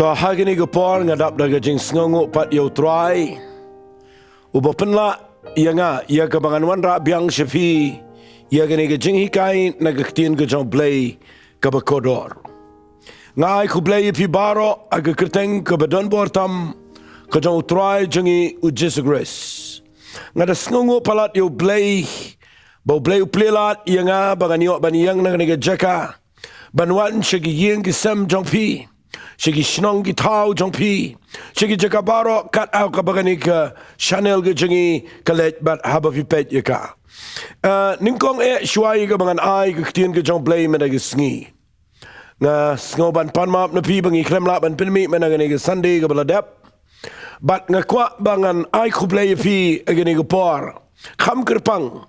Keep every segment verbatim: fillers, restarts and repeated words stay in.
To ha kane ka por nga dap da ka jingsngewnguh pat ïa U Trai, uba pynlah ïa nga ïa kaba ngan wanrah biang sha phi ïa kane ka jinghikai na ka ktien ka jong U Blei kaba kordor. Nga ai khublei ïa phi baroh ha ka kyrteng kaba donbor tam ka jong U Trai jong ngi U Jisu Khrist. Nga da sngewnguh palat ïa U Blei ba U Blei u plie lad ïa nga ba ngan ïoh ban ïeng na kane ka jaka ban wan sha ki ïing ki sem jong phi, sha ki shnong ki thaw jong phi, sha ki jaka baroh kat ha kaba kane ka channel ka jong ngi ka leit bad haba phi peit ïa ka. Eh, nyngkong eh shuwa ïa kaba ngan ai ka ktien ka jong U Blei mynta ka sngi, nga sngew ban pan map na phi ba ngi khlem lah ban pynmih mynta kane ka Sunday kaba la dep. Bad nga kwah ba ngan ai khublei ïa phi ha kane ka por kham kyrpang,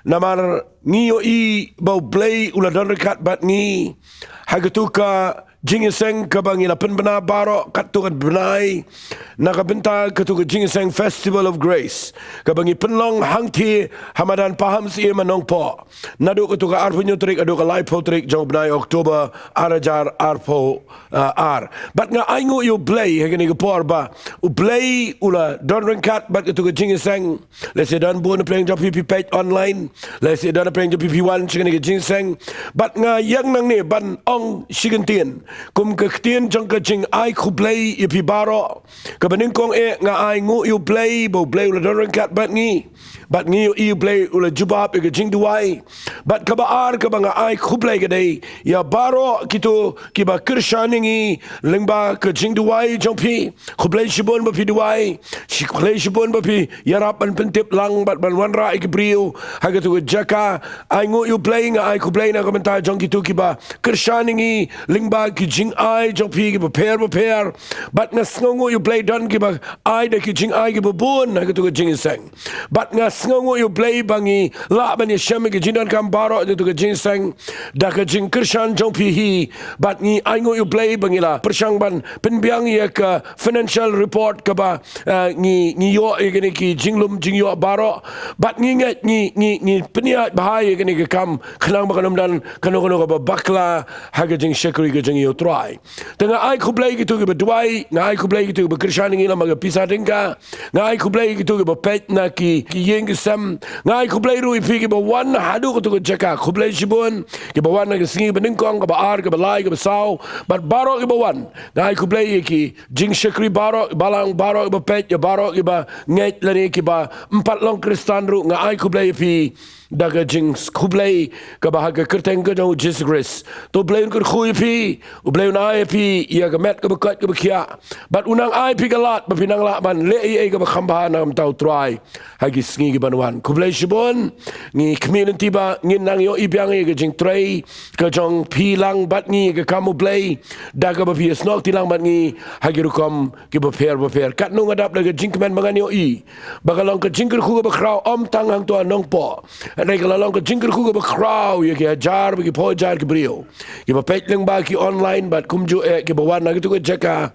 namar ngi ïohi ba U Blei u la don ryngkat bad ngi ha katu ka jingïaseng kaba ngi la pynbna baroh katto katne bnai na ka bynta katu ka jingïaseng Festival of Grace kaba ngi pynlong hangthie ha madan Pahamsyiem ha Nongpoh, naduh katu ka arphew hynñiew tarik haduh ka laiphew tarik jong u bnai October ar hajar arphew ar. Bad nga ainguh ïa U Blei ha kane ka por ba U Blei u la don ryngkat bad katu ka jingïaseng. Lehse don bun na pdeng jong phi phi peit online, lehse don na pdeng jong phi phi wan sha kane ka jingïaseng. Bad nga ïeng nangne ban ong shi kyntien kum ka ktien jong ka jingai khublei ïa phi baroh. Kaba nyngkong eh nga ainguh ïa U Blei ba U Blei u la don ryngkat bad ngi. Bad ngi ïohi U Blei u la jubab ïa ka jingduwai. Bad kaba ar kaba nga ai khublei ka dei ïa baroh kito kiba kyrshan ïa ngi lyngba ka jingduwai jong phi. Khublei shibun ba phi duwai. Shi khublei shibun ba phi ïarap ban pyntip lang bad ban wanrah ïa ki briew ha katu ka jaka. Ainguh ïa U Blei, nga ai khublei na ka bynta jong kito kiba kyrshan ïa ngi lyngba ki jingai jong phi kiba pher ba pher. Bad nga sngewnguh ïa U Blei don kiba ai da ki jingai kiba bun ha katu ka jingïaseng. Bad nga sngewnguh ïa U Blei ba ngi lah ban ïashem ïa ki jingdonkam baroh ha katu ka jingïaseng da ka jingkyrshan jong phi hi. Bad ngi ainguh ïa U Blei ba ngi la pyrshang ban pynbiang ïa ka financial report kaba, eh, ngi, ngi ïoh ïa kine ki jinglum jingïoh baroh. Bad ngi ngeit ngi, ngi, ngi pynïaid bha ïa kane ka kam khnang ba kan ym don kano kano kaba bakla ha ka jingshakri ka jong ngi ïa U Trai. Te nga ai khublei kito kiba duwai, nga ai khublei kito kiba kyrshan ïa ngi lyngba ka pisa tyngka, nga ai khublei kito kiba peit na ki, ki ïing ki sem, nga ai khublei ruh ïa phi kiba wan haduh kato ka jaka. Khublei shibun kiba wan ha ka sngi ba nyngkong, kaba ar, kaba lai, kaba saw, bad baroh kiba wan. Nga ai khublei ïa ki jingshakri baroh, balang baroh kiba peit, ïa baroh kiba ngeit lane kiba ym pat long Khristan ruh, nga ai khublei ïa phi da ka jingkhublei kaba ha ka kyrteng ka jong U Jisu Khrist. To U Blei un kyrkhu ïa phi, U Blei un ai ïa phi ïa ka met kaba koit kaba khiah. Bad un nang ai ïa phi ka lad ba phin nang lah ban leh ei ei kaba kham bha na ka bynta U Trai ha ki sngi kiban wan. Khublei shibun. Ngi khmih lynti ba ngin nang ïohi biang ïa ka jingtrei ka jong phi lang bad ngi ïa ka kam U Blei da kaba phi ïasnoh kti lang bad ngi ha ki rukom kiba pher ba pher. Katno nga dap da ka jingkmen ba ngan ïohi ba ka long ka jingkyrkhu kaba khraw ym tang hangto ha Nongpoh, hynrei ka la long ka jingkyrkhu kaba khraw ïa ki hajar bad ki phew hajar ki briew kiba peit lyngba ki online bad kumjuh eh kiba wan na kito ki jaka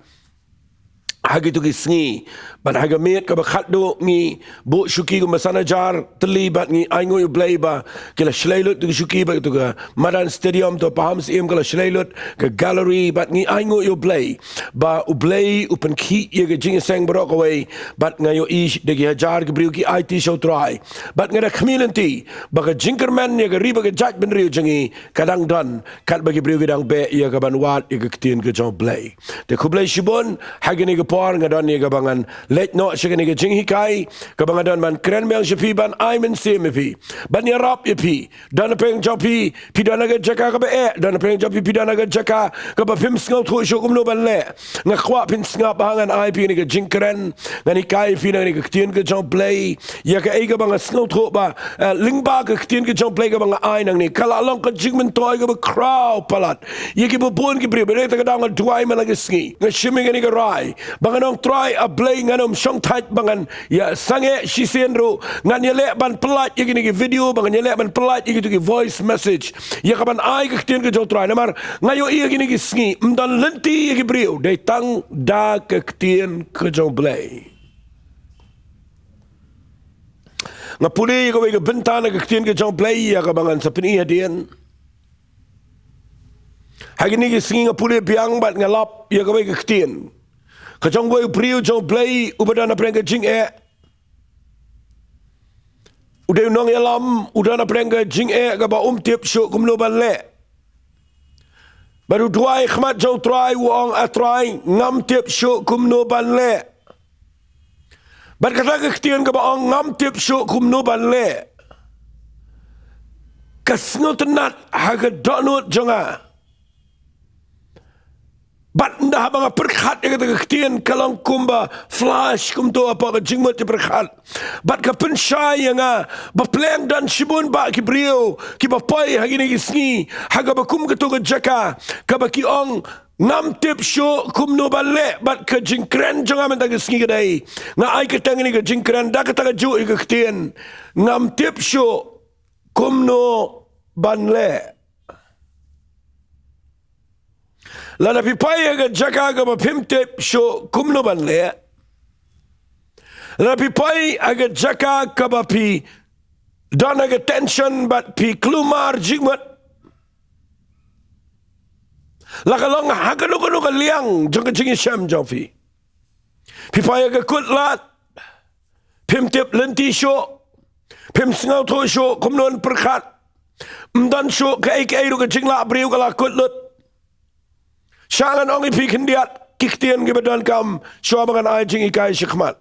ha kito ki sngi. Bad ha ka miet kaba khatduh ngi buh shuki kumba san hajar tylli bad ngi ainguh ïa U Blei ba ki la shlei lut kito ki shuki bad kito ka madan stadium, to Pahamsyiem ka la shlei lut, ka gallery, bad ngi ainguh ïa U Blei ba U Blei u pynkhih ïa ka jingïaseng baroh kawei. Bad nga ïohi da ki hajar ki briew ki aiti sha U Trai. Bad nga da khmih lynti ba ka jingkyrmen ïa ka ri bad ka jaitbynriew jong ngi ka dang don katba ki briew ki dang beh ïa kaban wad ïa ka ktien ka jong U Blei. Te khublei shibun. Ha kane ka por nga don ïa kaba ngan leit noh sha kane ka jinghikai kaba nga don ban kren biang sha phi, ban ai mynsiem ïa phi, ban ïarap ïa phi. Don na pdeng jong phi phi don ha ka jaka kaba eh, don na pdeng jong phi phi don ha ka jaka kaba phim sngewthuh shuh kumno ban leh. Nga kwah phin sngap ba ngan ai ïa phi kane ka jingkren, ngan hikai ïa phi na kane ka ktien ka jong U Blei ïa kaei kaba nga sngewthuh ba, eh, lyngba ka ktien ka jong U Blei kaba nga ai nangne ka la long ka jingmyntoi kaba khraw palat ïa kiba bun ki briew. Bad ïa kata ka daw nga duwai man la ka sngi, nga shim ïa kane ka rai ba ngan ong, Trai A Blei, ngan ym shongthait ba ngan ïa sangeh shisien ruh, ngan ïaleh ban pyllait ïa kine ki video, ba ngan ïaleh ban pyllait ïa kito ki voice message ïa kaban ai ka ktien ka jong U Trai. Namar nga ïohi ïa kine ki sngi ym don lynti ïa ki briew, dei tang da ka ktien ka jong U Blei. Nga pule ïa kawei ka bynta na ka ktien ka jong U Blei ïa kaba ngan sa pyni hadien. Ha kine ki sngi nga pule biang bad nga lap ïa kawei ka ktien ka jong uwei u briew jong U Blei uba don hapdeng ka jingeh. U dei u nongïalam, u don hapdeng ka jingeh kaba um tip shuh kumno ban leh. Bad u duwai ha khmat jong U Trai, u ong, A Trai, ngam tip shuh kumno ban leh. Bad kata ka ktien kaba ong ngam tip shuh kumno ban leh ka sngewtynnat ha ka dohnud jong nga. Bad ynda haba nga pyrkhat ïa kata ka ktien, ka long kumba flash kumto hapoh ka jingmut jingpyrkhat. Bad ka pynshai ïa nga ba pleng don shibun bah ki briew kiba poi ha kine ki sngi ha kaba kum kato ka jaka kaba ki ong ngam tip shuh kumno ban leh. Bad ka jingkren jong nga mynta ka sngi ka dei, nga ai kyrteng ïa kane ka jingkren da kata kajuh ïa ka ktien, ngam tip shuh kumno ban leh. Lada phi poi ha ka jaka kaba phim tip shuh kumno ban leh, lada phi poi ha ka jaka kaba phi don ha ka tension bad phi kulmar jingmut, la ka long ha kano kano ka liang jong ka jingïashem jong phi. Phi poi ha ka kut lad, phim tip lynti shuh, phim sngewthuh shuh kumno ban pyrkhat, ym don shuh kaei kaei ruh, ka jinglah briew ka la kut lut. Sha ngan ong ïa phi khyndiat ki ktien kiba donkam shuwa ba ngan ai jinghikai shakhmat.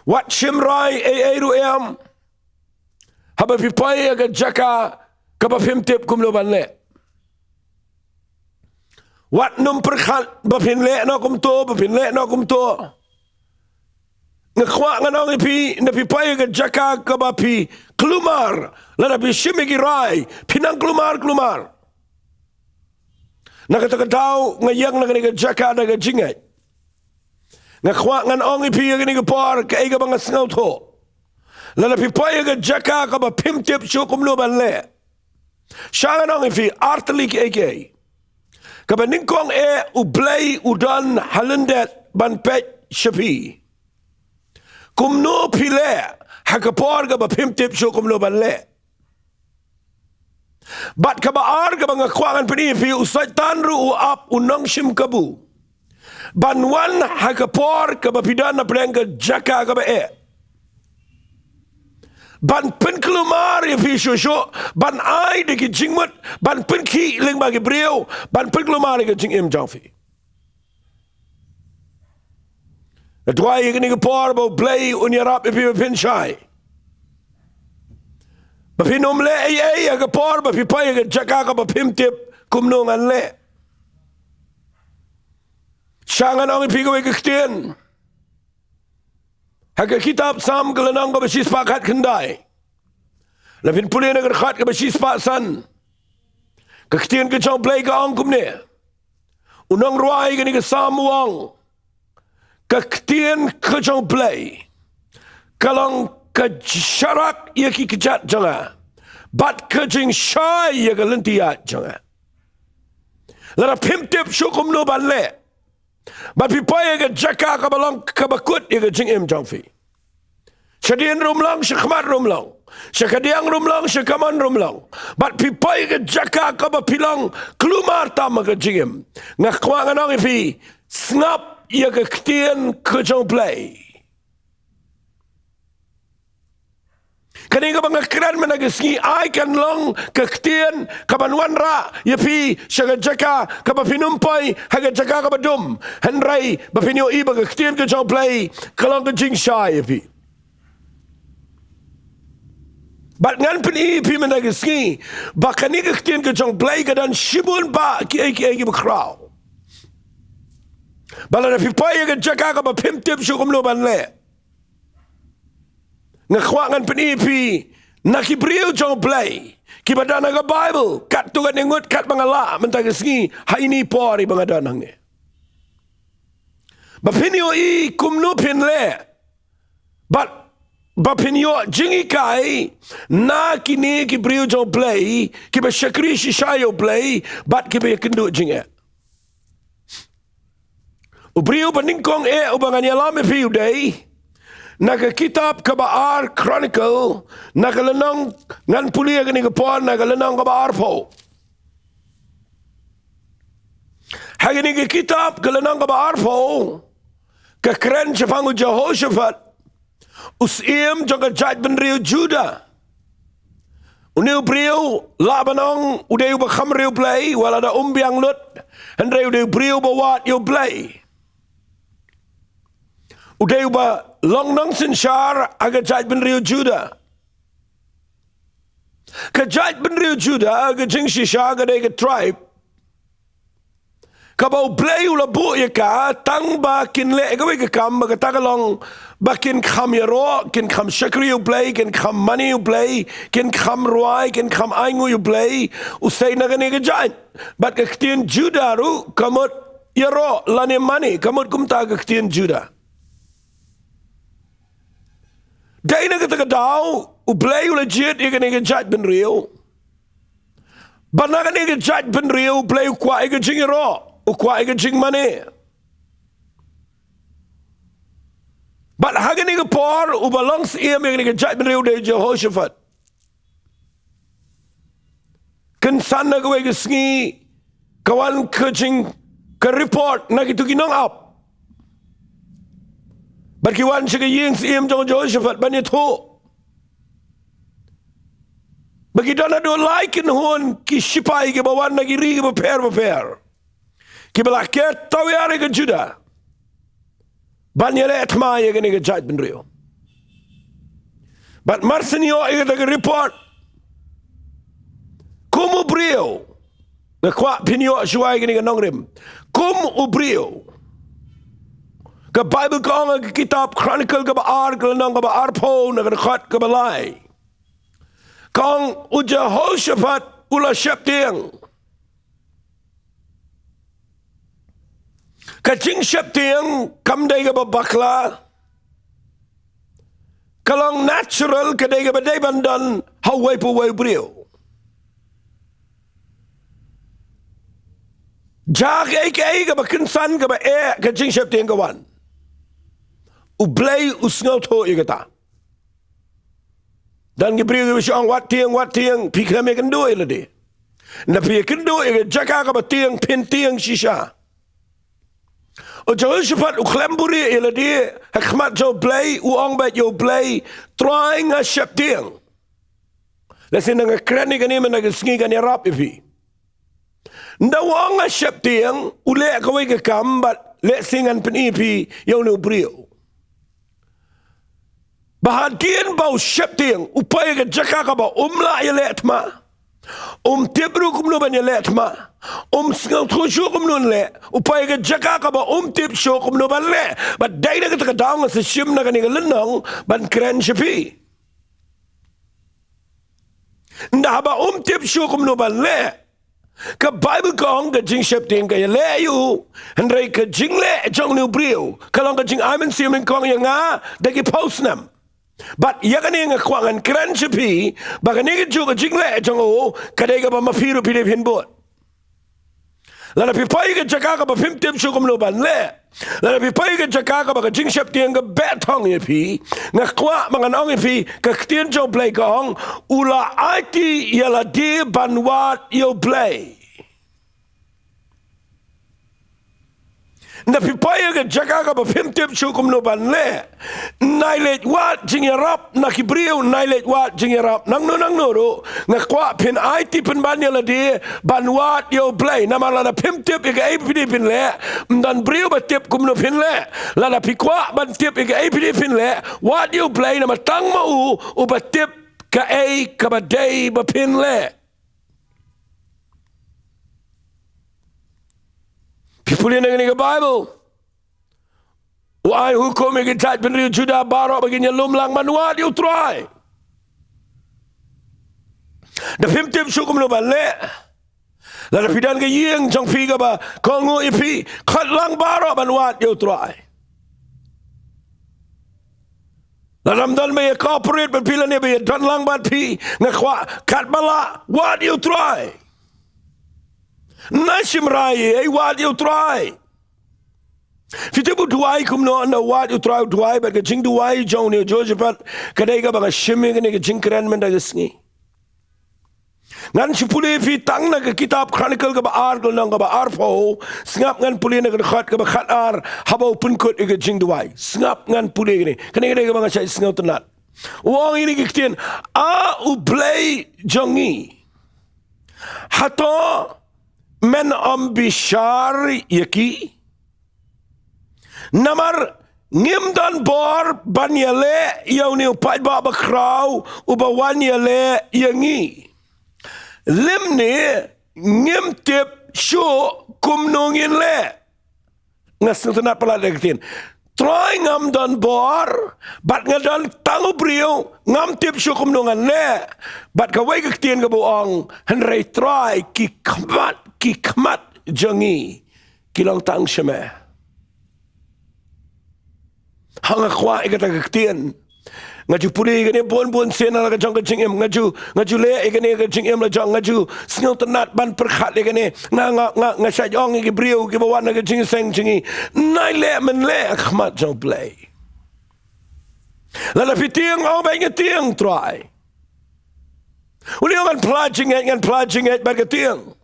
Wat shim rai ei ei ruh em haba phi poi ha ka jaka kaba phim tip kumno ban leh. Wat nym pyrkhat ba phin leh noh kumto, ba phin leh noh kumto. Nga kwah ngan ong ïa phi, ynda phi poi ha ka jaka kaba phi kulmar, lada phi shim ïa ki rai, phi nang kulmar kulmar. Na kata ka daw nga ïeng na kane ka jaka da ka jingngeit. Nga kwah ngan ong ïa phi ha kane ka por kaei kaba nga sngewthuh. Lada phi poi ha ka jaka kaba phim tip shuh kumno ban leh, sha ngan ong ïa phi ar tylli kiei kiei. Kaba nyngkong eh, U Blei u don ha lyndet ban peit sha phi kumno phi leh ha ka por kaba phim tip shuh kumno ban leh. Bad kaba ar kaba nga kwah ngan pyni ïa phi, u Soitan ruh u ap u nongshim kabu ban wan ha ka por kaba phi don hapdeng ka jaka kaba eh, ban pynkulmar ïa phi shuh shuh, ban ai da ki jingmut, ban pynkhih lyngba ki briew, ban pynkulmar ïa ka jingim jong phi. Nga duwai ha kane ka por ba U Blei un ïarap ïa phi ba phin shai, ba phin ym leh ei ei ha ka por ba phi poi ha ka jaka kaba phim tip kumno ngan leh. Sha ngan ong ïa phi kawei ka ktien ha ka kitab Salm ka lynnong kaba shispah khatkhyndai. Lada phin pule na ka dkhot kaba shispah san, ka ktien ka jong U Blei ka ong kumne. U nongrwai kane ka Salm u ong, ka ktien ka jong U Blei ka long ka sharak ïa ki kjat jong nga bad ka jingshai ïa ka lynti ïaid jong nga. Lada phim tip shuh kumno ban leh, bad phi poi ha ka jaka kaba long kaba kut ïa ka jingim jong phi, sha dien ruh ym long, sha khmat ruh ym long, sha kadiang ruh ym long, sha kamon ruh ym long, bad phi poi ha ka jaka kaba phi long kulmar tam ha ka jingim, nga kwah ngan ong ïa phi, sngap ïa ka ktien ka jong U Blei. Kane kaba nga kren mynta ka sngi ai kan long ka ktien kaban wanrah ïa phi sha ka jaka kaba phin ym poi ha ka jaka kaba dum, hynrei ba phin ïohi ba ka ktien ka jong U Blei ka long ka jingshai ïa phi. Bad ngan pyni ïa phi mynta ka sngi ba kane ka ktien ka jong U Blei ka don shibun bah kiei kiei kiba khraw. Ba lada phi poi ha ka jaka kaba phim tip shuh kumno ban leh, nga kwah ngan pyni ïa phi na ki briew jong U Blei kiba don ha ka Baibl, katto katne ngut katba nga lah mynta ka sngi ha ine i por iba nga don hangne, ba phin ïohi kumno phin leh bad ba phin ïoh jinghikai na kine ki briew jong U Blei kiba shakri shisha ïa U Blei bad kiba ïakynduh jingeh. U briew banyngkong eh uba ngan ïalam ïa phi u dei na ka kitab kaba ar Chronicle, na ka lynnong, ngan pule ha kane ka por na ka lynnong kaba arphew. Ha kane ka kitab ka lynnong kaba arphew, ka kren shaphang u Jehoshaphat, u syiem jong ka jaitbynriew Judah. Une u briew lah ban ong u dei uba kham riewblei, wat la da um biang lut, hynrei u dei u briew ba wad ïa u Blei. U dei uba long nongsynshar ha ka jaitbynriew Judah. Ka jaitbynriew Judah, ka jingshisha ka dei ka tribe kaba u Blei u la buh ïa ka tang ba kin leh kawei ka kam ba kata ka long ba kin kham ïaroh, kin kham shakri ïa u Blei, kin kham mane ïa u Blei, kin kham rwai, kin kham ainguh ïa u Blei. U sei na kane ka jait. Bad ka ktien Judah ruh ka mut ïaroh lane mane, ka mut kumta ka ktien Judah. Dei na kata ka daw u Blei u la jied ïa kane ka jaitbynriew. Bad na kane ka jaitbynriew u Blei u kwah ïa ka jingïaroh, u kwah ïa ka jingmane. Bad ha kane ka por uba long syiem ïa kane ka jaitbynriew u dei u Jehoshaphat. Kynsan na kawei ka sngi ka wan ka jing, ka report na kitu ki nongap. Bad ki wan sha ka ïing syiem jong u Jehoshaphat ban ïathuh ba ki don haduh lai kynhun ki shipai kiba wan na ki ri kiba pher ba pher, kiba la ker tawiar ïa ka Judah ban ïaleh thma ïa kane ka jaitbynriew. Bad mar shen ïoh ïa kata ka report, kum u briew, nga kwah phin ïoh shuwa ïa kane ka nongrim, kum u briew. Ka Baibl ka ong ha ka kitab Chronicle kaba ar, ka lynnong kaba arphew, na ka dkhot kaba lai, ka ong u Jehoshaphat u la sheptieng. Ka jingsheptieng kam dei kaba bakla, ka long natural, ka dei kaba dei ban don ha uwei pa uwei u briew. Jia kaei kaei kaba kynsan kaba eh, ka jingsheptieng ka wan. U Blei u sngewthuh ïa kata. Don ki briew kiba shu ong wat tieng, wat tieng, phi khlem ïakynduh ïa lade. Nda phi ïakynduh ïa ka jaka kaba tieng phin tieng shisha. U Jehoshaphat u khlem buhrieh ïa lade ha khmat jong u Blei, u ong beit ïa u Blei, Trai, nga sheptieng. Lehse nda nga kren ïa kane mynta ka sngi kan ïarap ïa phi. Nda u ong nga sheptieng, u leh kawei ka kam bad lehse ngan pyni ïa phi ïa une u briew. Ba hadien ba u sheptieng, u poi ha ka jaka kaba um lah ïaleh thma. Um tip ruh kumno ban ïaleh thma. Um sngewthuh shuh kumno ban leh. U poi ha ka jaka kaba um tip shuh kumno ban leh. Bad dei na kata ka daw nga sa shim na kane ka lynnong ban kren sha phi. Nda haba um tip shuh kumno ban leh, ka Baibl ka ong ka jingsheptieng ka ïaleh ïa u, hynrei ka jingleh jong une u briew ka long ka jingai mynsiem nyngkong ïa nga da ki phew snem. Bad ïa kane nga kwah ngan kren sha phi ba kane kajuh ka jingleh jong u ka dei kaba ma phi ruh phi dei phin bud. Lada phi poi ha ka jaka kaba phim tip shuh kumno ban leh, lada phi poi ha ka jaka kaba ka jingsheptieng ka beh thong ïa phi, nga kwah ba ngan ong ïa phi, ka ktien jong u Blei ka ong, u la aiti ïa lade ban wad ïa u Blei. Nda phi poi ha ka jaka kaba phim tip shuh kumno ban leh, nai leit wad jingïarap na ki briew, nai leit wad jingïarap nangno nangno ruh, nga kwah phin aiti pynban ïa lade ban wad ïa u Blei. Namar lada phim tip ïa kaei phi dei phin leh, ym don briew ba tip kumno phin leh. Lada phi kwah ban tip ïa kaei phi dei phin leh, wad ïa u Blei, namar tang ma u uba tip kaei kaba dei ba phin leh. Phi pule na kane ka Baibl, u ai hukum ïa ki jaitbynriew Judah baroh ba kin ïalum lang ban wad ïa u Trai. Da phim tip shuh kumno ban leh, lada phi don ka ïing jong phi kaba kohnguh ïa phi, khot lang baroh ban wad ïa u Trai. Lada ym don ba ïa cooperate bad phi lane ba ïa don lang bad phi, nga kwah katba lah wad ïa u Trai. Ym shym rai ei, wad ïa u Trai. Phi tip u duwai kumno, ynda wad ïa u Trai u duwai, bad ka jingduwai jong une u Jehoshaphat ka dei kaba nga shim ïa kane ka jingkren mynta ka sngi. Ngan shu pule ïa phi tang na ka kitab Chronicle kaba ar, ka lynnong kaba arphew. Sngap, ngan pule na ka dkhot kaba khatar, haba u pynkut ïa ka jingduwai. Sngap, ngan pule kane. Kane ka dei kaba nga shait sngewtynnat. U ong ïa kine ki ktien, A U Blei jong ngi, hato men ym bishar ïa ki? Namar ngim don bor ban ïaleh ïa une u paidbah bakhraw uba wan ïaleh ïa ngi. Lymne ngim tip shuh kumno ngin leh. Nga sngewtynnat palat ïa ka ktien. Trai, ngam don bor, bad nga don tang u briew, ngam tip shuh kumno ngan leh. Bad kawei ka ktien kaba ong, hynrei Trai, ki khmat, ki khmat jong ngi ki long tang sha me. Ha, nga kwah ïa kata ka ktien. Nga ju pule ïa kane bun bun sien ha la ka jong ka jingim. Nga ju, nga ju leh ïa kane ka jingim la jong. Nga ju sngewtynnat ban pyrkhat ïa kane. Nga, nga, nga, nga shait ong ïa ki briew kiba wan ha ka jingïaseng jong ngi, nai leh men leh ha khmat jong U Blei. Lada phi tieng, ong ba nga tieng, Trai. U leh, ngan phla jingngeit, ngan phla jingngeit bad ka tieng.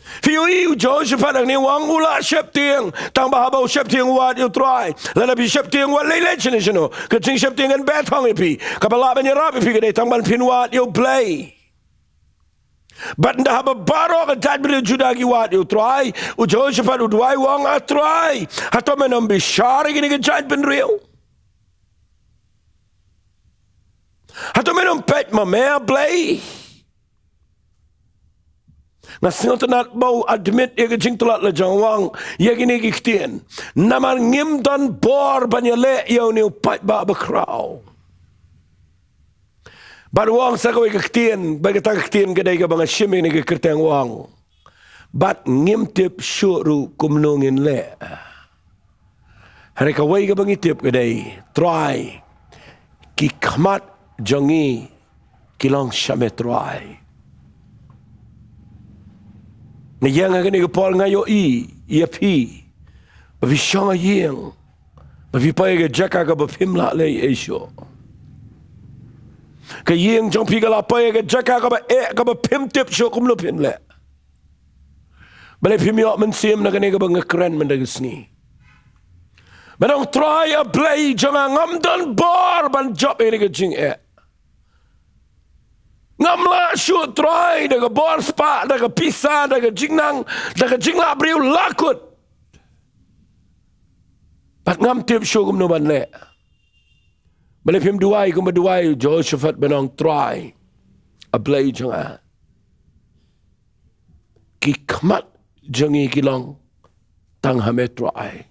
Phi ïohi, u Jehoshaphat hangne u ong u la sheptieng, tang ba haba u sheptieng u wad ïa U Trai. Lada phi sheptieng wat lei lei shano shano, ka jingsheptieng kan beh thong ïa phi. Kaba lah ban ïarap ïa phi ka dei tang ban phin wad ïa U Blei. Bad ynda haba baroh ka jaitbynriew Judah ki wad ïa U Trai, u Jehoshaphat u duwai u ong, A Trai, hato men ym bishar ïa kine ki jaitbynriew? Hato men ym peit ma me, A Blei? Nga sngewtynnat ba u admit ïa ka jingtlot la jong u, u ong ïa kine ki ktien, namar ngim don bor ban ïaleh ïa une u paidbah bakhraw. Bad u ong sa kawei ka ktien, bad kata ka ktien ka dei kaba nga shim ïa kane ka kyrteng, u ong, bad ngim tip shuh ruh kumno ngin leh. Hynrei kawei kaba ngi tip ka dei, Trai, ki khmat jong ngi ki long sha me, Trai. Nga ïeng ha kane ka por, nga ïohi ïa phi ba phi shong ha ïing, ba phi poi ha ka jaka kaba phim lah leh ei ei shuh. Ka ïing jong phi ka la poi ha ka jaka kaba eh, kaba phim tip shuh kumno phin leh. Balei phim ïoh mynsiem na kane kaba nga kren mynta ka sngi? Men ong, Trai, A Blei jong nga, ngam don bor ban jop ïa kane ka jingeh. Ngam lah shuh, Trai, da ka bor spah, da ka pisa, da ka jingnang, da ka jinglah briew, lah kut. Bad ngam tip shuh kumno ban leh. Balei phim duwai kumba duwai u Jehoshaphat, ban ong, Trai, A Blei jong nga, ki khmat jong ngi ki long tang ha me, Trai.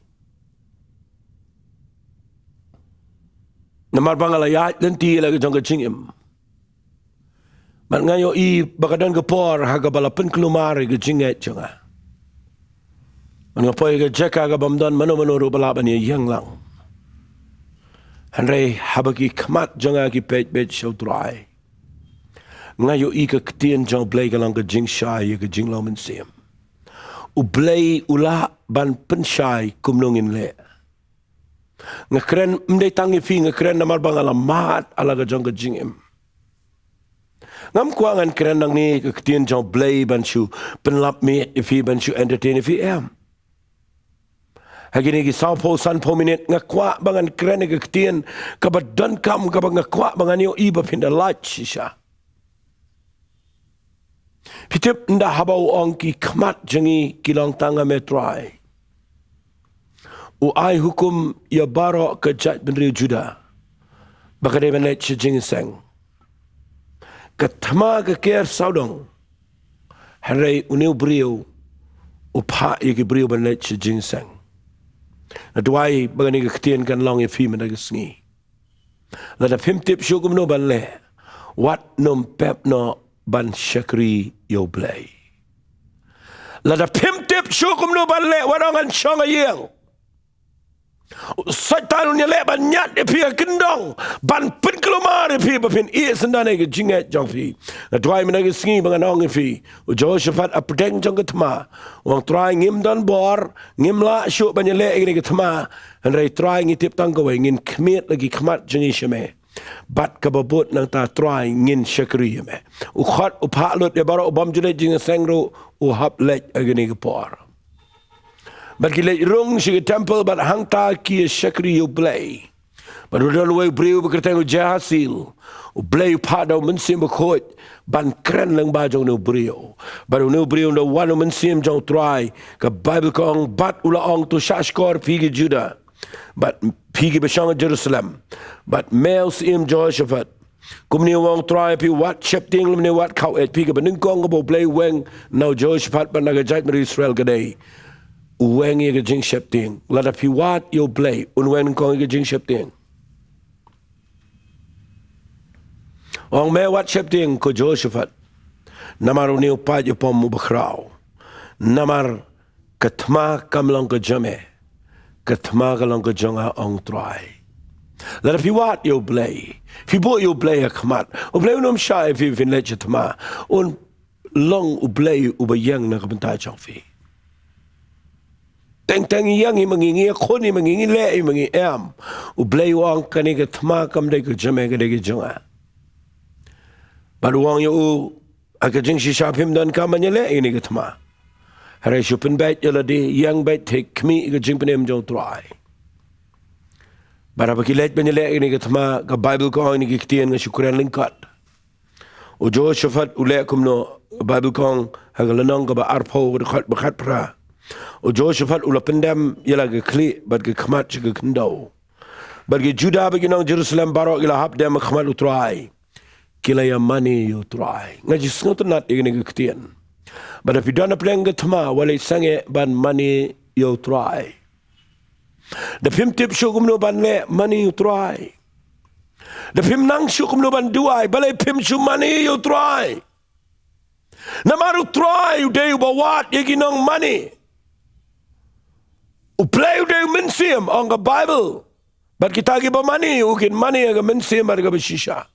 Namar ba nga la ïaid lynti la ka jong ka jingim, bad nga ïohi ba ka don ka por ha kaba la pynkulmar ïa ka jingngeit jong nga. Bad nga poi ha ka jaka kaba ym don mano mano ruh ba lah ban ïeng lang. Hynrei haba ki khmat jong nga ki peit beit sha U Trai, nga ïohi ka ktien jong U Blei ka long ka jingshai ïa ka jinglong mynsiem. U Blei u lah ban pynshai kumno ngin leh. Nga kren, ym dei tang ïa phi nga kren, namar ba nga la mad ha la ka jong ka jingim. Ngam kwah ngan kren nangne ka ktien jong U Blei ban shu pynlap miet ïa phi, ban shu entertain ïa phi, em. Ha kine ki sawphew sanphew minit nga kwah ba ngan kren ïa ka ktien kaba donkam, kaba nga kwah ba ngan ïohi ba phin da lait shisha. Phi tip, ynda haba u ong ki khmat jong ngi ki long tang ha me, Trai, u ai hukum ïa baroh ka jaitbynriew Judah ba ka dei ban leit sha jingïaseng. Ka thma ka ker sawdong, hynrei une u briew u phah ïa ki briew ban leit sha jingïaseng. Nga duwai ba kane ka ktien kan long ïa phi mynta ka sngi. Lada phim tip shuh kumno ban leh, wat nym pep noh ban shakri ïa U Blei. Lada phim tip shuh kumno ban leh, wat ong ngan shong ha ïing. U Soitan un ïaleh ban ñiad ïa phi ha kyndong, ban pynkulmar ïa phi ba phin ïeh syndon ïa ka jingngeit jong phi. Nga duwai mynta ka sngi ba ngan ong ïa phi, u Jehoshaphat hapdeng jong ka thma u ong, Trai, ngim don bor, ngim lah shuh ban ïaleh ïa kane ka thma. Hynrei Trai, ngi tip tang kawei, ngin khmied la ki khmat jong ngi sha me. Bad kaba bud nangta Trai ngin shakri ïa me. U khot u phah lut ïa baroh, u bym ju leit jingïaseng ruh u hap leit ha kane ka por. Bad ki leit rung sha ka temple bad hangta ki ïa shakri ïa U Blei. Bad u don uwei u briew ba kyrteng u Jahaziel. U Blei u phah da U Mynsiem Bakhuid ban kren lyngba jong une u briew. Bad une u briew un da wan u Mynsiem jong U Trai, ka Baibl ka ong, bad u la ong, to shahshkor phi ki Judah, bad phi kiba shong ha Jerusalem, bad me u Syiem Jehoshaphat, kumne u ong U Trai, phi wat sheptieng lymne wat khaw-eit, phi kaba nyngkong kaba U Blei u weng na u Jehoshaphat bad na ka jaitbynriew Israel ka dei u weng ïa ka jingsheptieng. Lada phi wad ïa U Blei, un weng nyngkong ïa ka jingsheptieng. Ong me wat sheptieng ko Jehoshaphat, namar une u paid ïapom u bakhraw. Namar ka thma kam long ka jong me, ka thma ka long ka jong nga, ong U Trai. Lada phi wad ïa U Blei, phi buh ïa U Blei ha khmat, U Blei un ym shah ïa phi phin leit sha thma. Un long U Blei uba ïeng na ka bynta jong phi. Teng teng ngi ïeng hi ma ngi, ngi ïakhun hi ma ngi, ngi leh hi ma ngi, em. U Blei u ong kane ka thma kam dei ka jong me, ka dei ka jong nga. Bad u ong ïa u, ha ka jingshisha phim donkam ban ïaleh ïa kane ka thma. Hynrei shu pynbeit ïa lade, ïeng beit thik, khmih ïa ka jingpynim jong U Trai. Bad haba ki leit ban ïaleh ïa kane ka thma, ka Baibl ka ong ïa kine ki ktien, nga shu kren lyngkot. U Jehoshaphat u leh kumno? Baibl ka ong ha ka lynnong kaba arphew, ka dkhot ba khatphra. U Jehoshaphat u la pyndem ïa la ka khlieh bad ka khmat sha ka khyndew. Bad ki Judah bad ki nong Jerusalem baroh ki la hap dem ha khmat U Trai. Ki la ïamane ïa U Trai. Nga ju sngewtynnat ïa kane ka ktien. Bad lada phi don hapdeng ka thma, wat leit sangeh ban mane ïa U Trai. Da phim tip shuh kumno ban leh, mane ïa U Trai. Da phim nang shuh kumno ban duwai, balei phim shu mane ïa U Trai? Namar U Trai u dei uba wad ïa ki nongmane. U Blei u dei u Mynsiem, ong ka Baibl. Bad kita kiba mane ïa u kin mane ha ka mynsiem bad kaba shisha.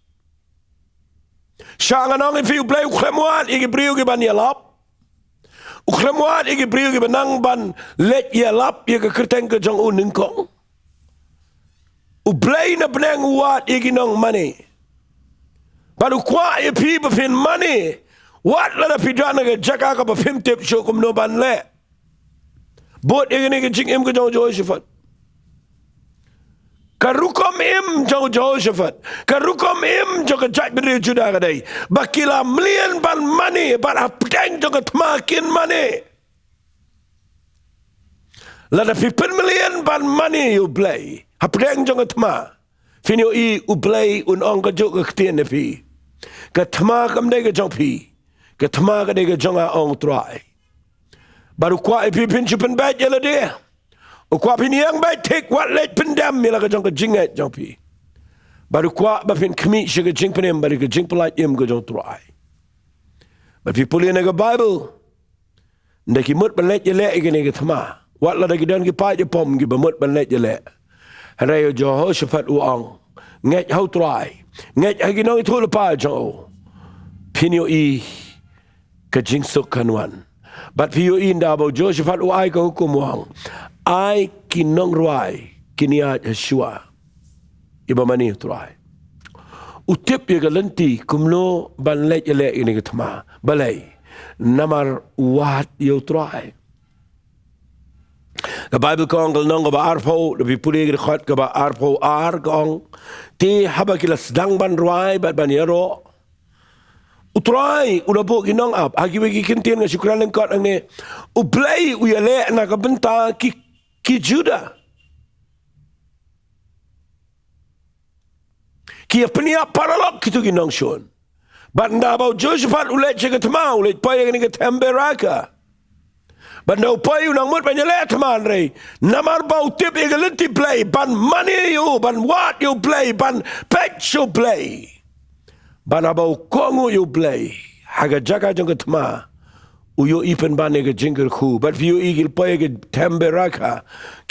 Sha ngan ong ïa phi, U Blei u khlem wad ïa ki briew kiban ïalap. U khlem wad ïa ki briew kiba nang ban leit ïalap ïa ka kyrteng ka jong u nyngkong. U Blei na bneng u wad ïa ki nongmane. Bad u kwah ïa phi ba phin mane, wat lada phi don ha ka jaka kaba phim tip shuh kumno ban leh. Bud ïa kane ka jingim ka jong u Jehoshaphat. Ka rukom im jong u Jehoshaphat, ka rukom im jong ka jaitbynriew Judah ka dei ba ki la mlien ban mane, bad hapdeng jong ka thma kin mane. Lada phi pynmlien ban mane ïa U Blei hapdeng jong ka thma, phin ïohi U Blei un ong kajuh ka ktien ïa phi. Ka thma kam dei ka jong phi, ka thma ka dei ka jong nga, ong U Trai. Bad u kwah ïa phi phin shu pynbeit ïa lade. U kwah phin ïeng beit thik, wat leit pyndem ïa la ka jong ka jingngeit jong phi. Bad u kwah ba phin khmih sha ka jingpynim bad ka jingpyllait im ka jong U Trai. Bad phi pule na ka Baibl, ynda ki mut ban leit ïaleh ïa kane ka thma, wat lada ki don ki paid ïapom kiba mut ban leit ïaleh. Hynrei u Jehoshaphat u ong, ngeit ha U Trai, ngeit ha ki nongïathuhlypa jong u, phin ïohi ka jingsuk kan wan. Bad phi ïohi ynda ba u Jehoshaphat u ai ka hukum, u ong, ai ki nongrwai kin ïaid ha shuwa ïa ba mane ïa U Trai. U tip ïa ka lynti kumno ban leit ïaleh ïa kane ka thma. Balei? Namar u wad ïa U Trai. Ka Baibl ka ong, ka lynnong kaba arphew, lada phi pule ka dkhot kaba arphew ar, ka ong, te haba ki la sdang ban rwai bad ban ïaroh, U Trai u la buh ki nongap. Ha kiwei ki kyntien, nga shu kren lyngkot hangne, U Blei u ïaleh na ka bynta ki, ki Judah. Ki ïa pynïap paralok kito ki nongshun. Bad ynda ba u Jehoshaphat u leit sha ka thma, u leit poi ïa kane ka them Beraka. Bad ynda u poi, u nang mut ban ïaleh thma, hynrei namar ba u tip ïa ka lynti Blei, ban mane ïa u, ban wad ïa U Blei, ban peit sha U Blei. Bad haba u kohnguh ïa U Blei ha ka jaka jong ka thma, u ïohi pynban ïa ka jingkyrkhu. Bad phi ïohi ki la poi ha ka them Beraka,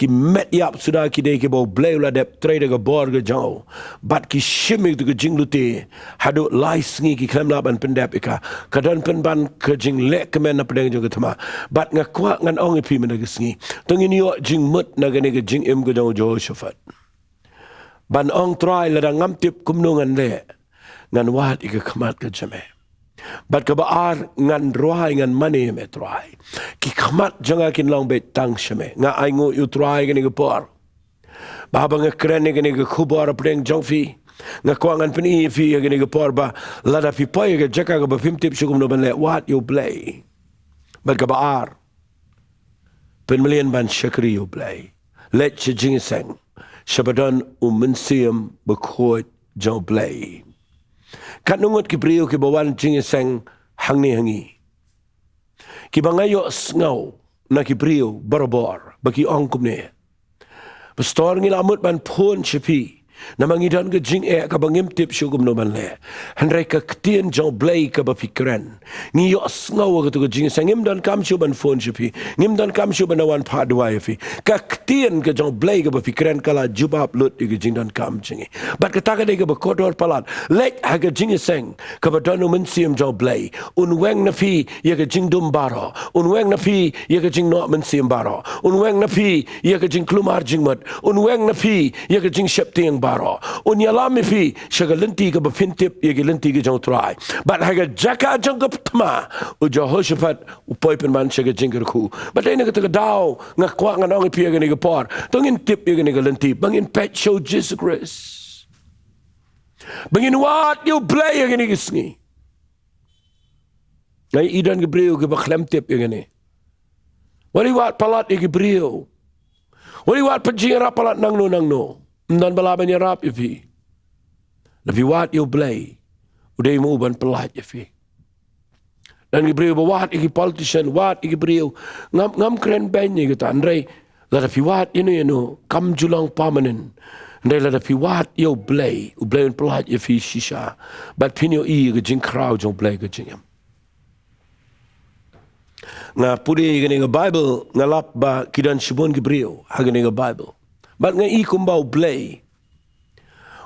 ki met ïap suda, ki dei kiba U Blei u la dep trei da ka bor ka jong u. Bad ki shim ïa ka jinglute haduh lai sngi, ki khlem lah ban pyndep ïa ka. Ka don pynban ka jingleh kmen na pdeng jong ka thma. Bad nga kwah ngan ong ïa phi mynta ka sngi, to ngin ïoh jingmut na kane ka jingim ka jong u Jehoshaphat. ban ong, Trai, lada ngam tip kumno ngan leh, ngan wad ïa ka khmat ka jong me. Bad kaba ar, ngan rwai, ngan mane ïa me, Trai. Ki khmat jong nga kin long beit tang sha me. Nga ainguh ïa u Trai kane ka por ba haba nga kren ïa kane ka khubor hapdeng jong phi, nga kwah ngan pyni ïa phi ïa kane ka por ba lada phi poi ïa ka jaka kaba phim tip shuh kumno ban leh, wad ïa u Blei. Bad kaba ar, pynmlien ban shakri ïa u Blei. Leit sha jingïaseng, shaba don u Mynsiem Bakhuid jong u Blei. Katno ngut ki briew kiba wan jingïaseng hangne ha ngi, kiba nga ïohsngew na ki briew barabor ba ki ong kumne, Pastor, ngi la mut ban phone sha phi, namar ngi don ka jingeh kaba ngim tip shuh kumno ban leh. Hynrei ka ktien jong u Blei kaba phi kren, ngi ïohsngew ha kato ka jingïaseng. Ngim donkam shuh ban phone sha phi, ngim donkam shuh ban wan phah duwai ïa phi. Ka ktien ka jong u Blei kaba phi kren ka la jubab lut ïa ka jingdonkam jong ngi. Bad kata ka dei kaba kordor palat. Leit ha ka jingïaseng kaba don u Mynsiem jong u Blei, un weng na phi ïa ka jingdum baroh, un weng na phi ïa ka jingnoh mynsiem baroh, un weng na phi ïa ka jingkulmar jingmut, un weng na phi ïa ka jingsheptieng baroh, un ïalam ïa phi sha ka lynti kaba phin tip ïa ka lynti ka jong u Trai. Bad ha ka jaka jong ka thma, u Jehoshaphat u poi pynban sha ka jingkyrkhu. Bad dei na kata ka daw nga kwah ngan ong ïa phi ha kane ka por, to ngin tip ïa kane ka lynti ba ngin peit sha u Jisu Khrist, ba ngin wad ïa u Blei ha kane ka sngi. Nga ïohi don ki briew kiba khlem tip ïa kane. Wat ri wad palat ïa ki briew. Wat ri wad pynjingïarap palat nangno nangno. Ym don ba lah ban ïarap ïa phi. Lada phi wad ïa u Blei, u dei mo u ban pynlait ïa phi. Don ki briew ba wad ïa ki politician, wad ïa ki briew. Ngam, ngam kren beiñ ïa kata, hynrei lada phi wad ïano ïano, kam ju long permanent. Hynrei lada phi wad ïa u Blei, u Blei un pynlait ïa phi shisha. Bad phin ïohi ïa ka jingkhraw jong u Blei ha ka jingim. Nga pule ïa kane ka Baibl, nga lap ba ki don shibun ki briew ha kane ka Baibl. Bad nga i kumba u Blei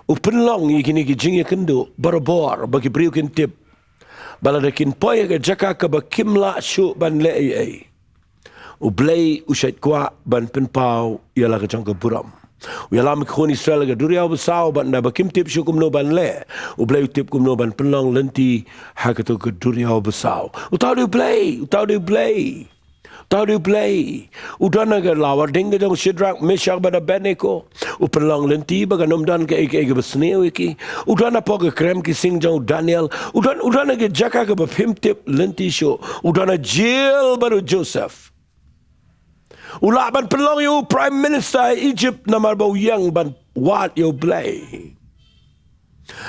u pynlong ïa kine ki jingïakynduh barabor ba ki briew kin tip ba lada kin poi ha ka jaka kaba kim lah shuh ban leh ei ei, u Blei u shait kwah ban pynpaw ïa la ka jong ka burom. U ïalam ïa ki khun Israel ha ka duriaw basaw, bad naba kim tip shuh kumno ban leh, u Blei u tip kumno ban pynlong lynti ha kato ka duriaw basaw. Uta u dei u Blei, uta u dei u Blei. Uta u dei u Blei. U don ha ka lawar ding ka jong u Shadrak, Meshak bad Abednego. U pynlong lynti ba kan ym don kaei kaei kaba sniew ïa ki. U don hapoh ka krem ki sing jong u Daniel. U don, u don ha ka jaka kaba phim tip lynti shuh. U don ha jail bad u Joseph. U lah ban pynlong ïa u Prime Minister Egypt namar ba u ïeng ban wad ïa u Blei.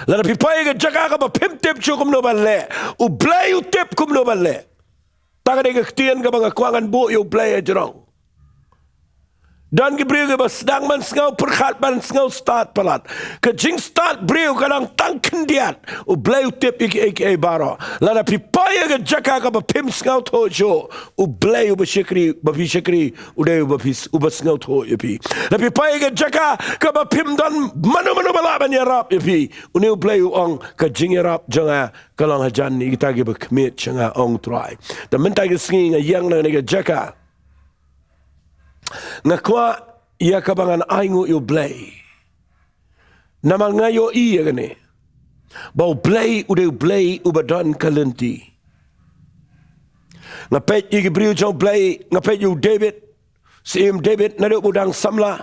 Lada phi poi ha ka jaka kaba phim tip shuh kumno ban leh, u Blei u tip kumno ban leh. Ta ka dei ka ktien kaba nga kwah ngan buh ïa u Blei hajrong. Don ki briew kiba sdang ban sngew pyrkhat, ban sngew stad palat. Ka jingstad briew ka dang tang khyndiat. U Blei u tip ïa kiei kiei baroh. Lada phi poi ha ka jaka kaba phim sngewthuh shuh, u Blei uba shakri, ba phi shakri, u dei uba phi, uba sngewthuh ïa phi. Lada phi poi ha ka jaka kaba phim don mano mano ba lah ban ïarap ïa phi, une u Blei u ong, ka jingïarap jong nga ka long hajan ïa kita kiba khmied sha nga, ong u Trai. Te mynta ka sngi nga ïeng na kane ka jaka, nga kwah ïa kaba ngan ainguh ïa u Blei. Namar nga ïohi ïa kane, ba u Blei u dei u Blei uba don ka lynti. Nga peit ïa ki briew jong u Blei, nga peit ïa u David, Syiem David, naduh ba u dang samla,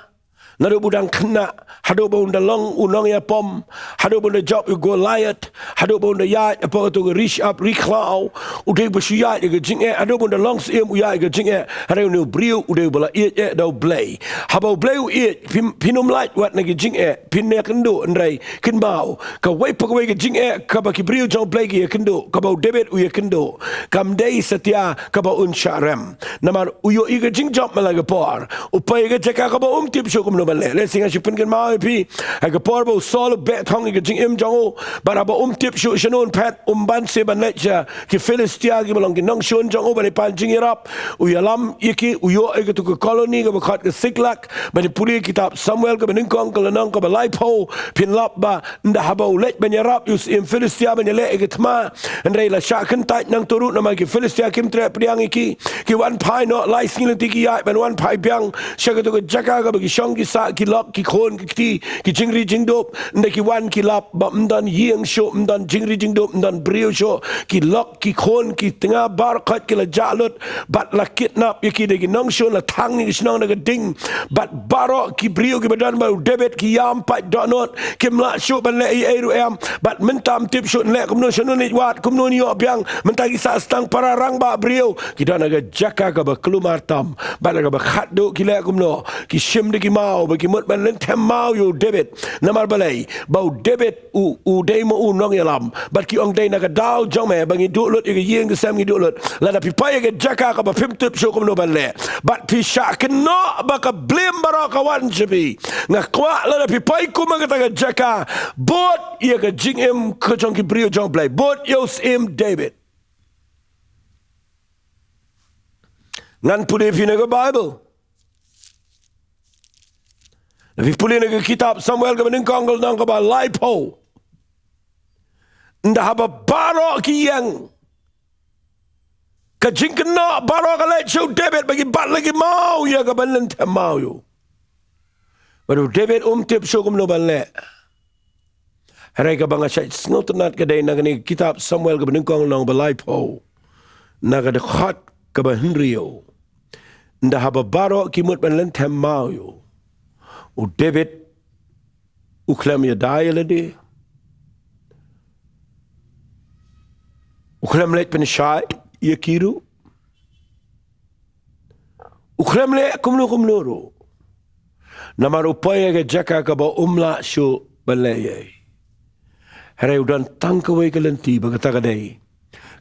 naduh ba u dang khynnah, haduh ba un da long u nongïapom, haduh ba un da jop ïa u Goliath, haduh ba un da ïaid hapoh kato ka ri shyiap ri khlaw, u dei ba shu ïaid ïa ka jingeh, haduh ba un da long syiem u ïaid ïa ka jingeh, hynrei une u briew u dei uba la ïeit eh da u Blei. Haba u Blei u ïeit, phin, phin ym lait wat na ki jingeh, phin ïakynduh, hynrei kynmaw, kawei pa kawei ka jingeh kaba ki briew jong u Blei ki ïakynduh, kaba u David u ïakynduh, kam dei satia kaba un shah rem. Namar u ïohi ka jingjop man la ka por. U poi ha ka jaka kaba um tip shuh kumno ban leh. Lehse nga shu pynkynmaw ïa phi, ha ka por ba u Saul u beh thong ïa ka jingim jong u, bad haba um tip shuh shano un phet, um banse ban leit sha ki Philistia kiba long ki nongshun jong u, ban ïa pan jingïarap. U ïalam ïa ki, u ïoh ïa kato ka koloni kaba khot ka Siklag. Ban ïa pule kitab Samuel kaba nyngkong, ka lynnong kaba laiphew, phin lap ba ynda haba u leit ban ïarap ïa u syiem Philistia ban ïaleh ïa ka thma, hynrei la shah kyntait nangta ruh namar ki Philistia kim treh pdiang ïa ki. Ki wan phai noh lai sngi lynti, ki ïaid ban wan phai biang sha kato ka jaka kaba ki shong ki sah ki lok ki khun ki kti, ki jingri jingdup, ynda ki wan ki lap ba ym don ïing shuh, ym don jingri jingdup, ym don briew shuh, ki lok ki khun ki tnga baroh khoit ki la jah lut, bad la kidnap ïa ki da ki nongshun, la thang ïa ki shnong da ka ding, bad baroh ki briew kiba don bad u David ki ïam pat dohnud, kim lah shuh ban leh ei ei ruh em, bad mynta ym tip shuh yn leh kumno, shano ngin wad, kumno ngin ïoh biang, mynta ki sah sdang para rangbah briew, ki don ha ka jaka kaba kulmar tam, bad ha kaba khatduh ki leh kumno, ki shim da ki maw, ba ki mut ban lynthem maw ïa u David, namar balei, ba u David u, u dei ma u nongïalam, bad ki ong dei na ka daw jong me, ba ngi duh lut ïa ka ïing ka sem ngi duh lut, lada phi poi ïa ka jaka kaba phim tip shuh kumno ban leh, bad phi shah kynnoh ba ka blame baroh ka wan sha phi, nga kwah lada phi poi kum ha kata ka jaka, bud ïa ka jingim ka jong ki briew jong u Blei, bud ïa u syiem David. Ngan pule phi na ka Bible. Lada phi pule na ka kitab Samuel kaba nyngkong ka lynnong kaba laiphew. Ynda haba baroh ki ïeng, ka jingkynnoh baroh ka leit sha u David ba ki bat la ki maw ïa ka ban lynthem maw ïa u. Bad u David um tip shuh kumno ban leh. Hynrei kaba nga shait sngewtynnat ka dei na kane ka kitab Samuel kaba nyngkong lynnong ba laiphew, na ka dkhot kaba hynriew. Ynda haba baroh ki mut ban lynthem maw ïa u, u David u khlem ïada ïa lade, u khlem leit pynshai ïa ki ruh, u khlem leh kumno kumno ruh. Namar u poi ha ka jaka kaba um lah shuh ban leh ei ei. Hynrei u don tang kawei ka lynti ba kata ka dei,